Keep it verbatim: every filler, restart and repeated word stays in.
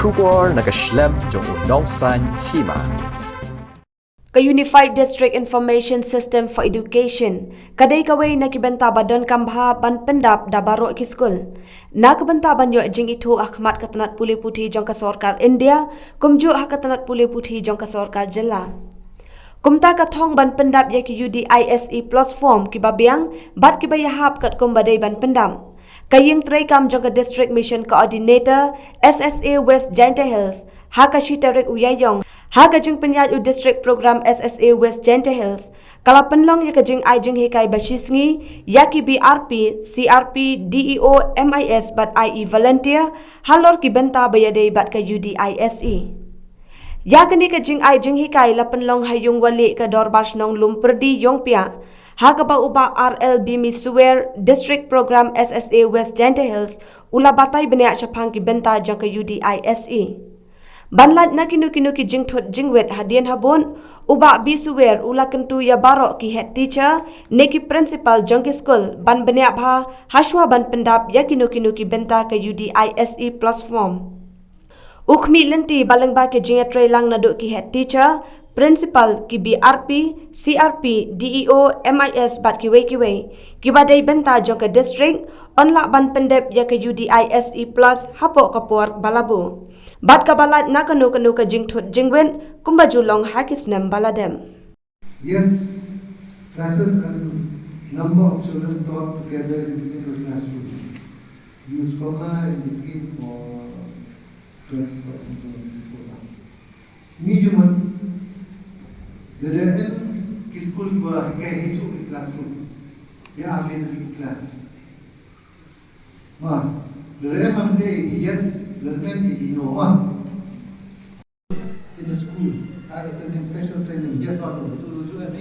Khubor na ka shlem jong u nongsan hima. Ka Unified District Information System for Education ka dei kawei na ki bynta ba donkam bha ban pyndap da baroh ki skul. Na ka bynta ban ïoh jingithuh ha khmat ka tnat pule puthi jong ka sorkar India, kumjuh ha ka tnat pule puthi jong ka sorkar jylla. Kumta ka thong ban pyndap ïa ki U D I S E plus form kiba biang bad kiba ïahap katkum ba dei ban pyndap. Ka ïing treikam jong ka District Mission Coordinator, S S A West Jaintia Hills, ha ka shi tarik u Ïaïong, ha ka jingpynïaid u District Program S S A West Jaintia Hills, ka la pynlong ïa ka jingai jinghikai ba shisngi ïa ki B R P, C R P, D E O, M I S bad I E volunteer halor ki bynta ba ïadei bad ka U D I S E. Ïa kane ka jingai jinghikai la pynlong ha ïung wali ka Dorbar Shnong Lumpyrdi Ïongpiah, ha kaba u Bah R L Bimi Suwer, District Program S S A West Jaintia Hills, u la batai bniah shaphang ki bynta jong ka U D I S E. Ban lait na kino kino ki jingthut jingwit hadien habud, u Bah B Suwer u la kyntu ïa baroh ki head teacher ne ki principal jong ki skul ban bniah bha hashwa ban pyndap ïa kino kino ki bynta ka U D I S E plus form. U khmih lynti ba lyngba ki jingïatreilang naduh ki head teacher, principal, ki B R P, C R P, D E O, M I S bad kiwei kiwei kiba dei bynta jong ka district, yn lah ban pyndep ïa ka U D I S E plus hapoh ka por ba la buh. Bad kaba lait na kano kano ka jingthut jingwit kumba ju long ha ki snem ba la dep. Yes, classes and number of children taught together in single classroom. Use comma in between for classes, for example, for example. Ni jumon, lada em ki skul ba hikai hichu ki classroom, ya arli dari ki class. Ma, lada em ante ki yes, lada em ki no, ma. In the school, had attending special training, yes or no? Tu tu em